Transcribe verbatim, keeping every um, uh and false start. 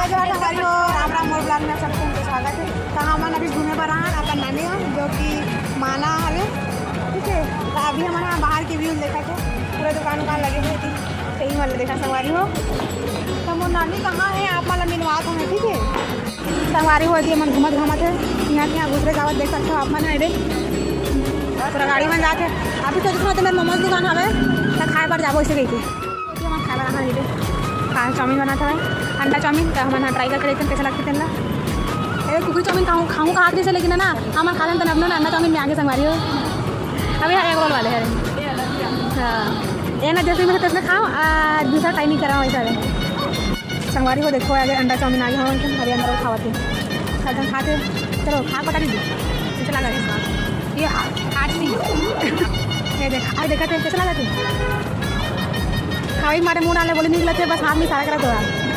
जोहार संगवारी हो, राम राम, मोर vlog में आप सबके स्वागत है। तो हमन अभी घूमे बर आए हन अपन नानी गाँव, जो कि माना हवे, ठीक है। तो अभी हमन ह बाहर के view देखत है, पूरा दुकान उकान लगे हुए थी, सही वाला देखा संगवारी हो। तो मोर नानी कहाँ है, आप मन ला मिलवात हन, ठीक है। संगवारी हो जी, हमन घूमत घामत है, यहाँ के यहाँ घुसरे जावत देख सकते हो आप मन है रे। पूरा गाड़ी में जाते हैं। अभी सोचत हन, तो मेरे मोमोज दुकान हवे, तो खाए बर जाबो इसे कह के। ये हमन खाए बर आना रहिबे। खाए चाउमीन बनात हवय, अंडा चाउमीन, त हमन ह try करके देखथन, कैसा लगथे तेन ला। अरे, कुकरी चाउमीन खाऊं, खाऊं कहात रहिस हे, लेकिन है ना, हमन खाथन त अपना ना अंडा चाउमीन में आगे संगवारी हो। अभी एग रोल वाले हरे। हाँ, ये ना जैसे मिले तैसे खाओ, आ, दूसरा try नहीं करा वैसा है। संगवारी हो, देखो, आगे अंडा चाउमीन आगे हवय, अभी अंदर खावत है। सब जन खाते, चलो, खा बता दीजिए, कैसे लगा? ये आ-, आज नहीं। ये देखा, अरे देखा थे, कैसे लगा थे? खावे मारे मुंह नाले बोले निकलत हे, बस हाथ में इशारा करत हवय।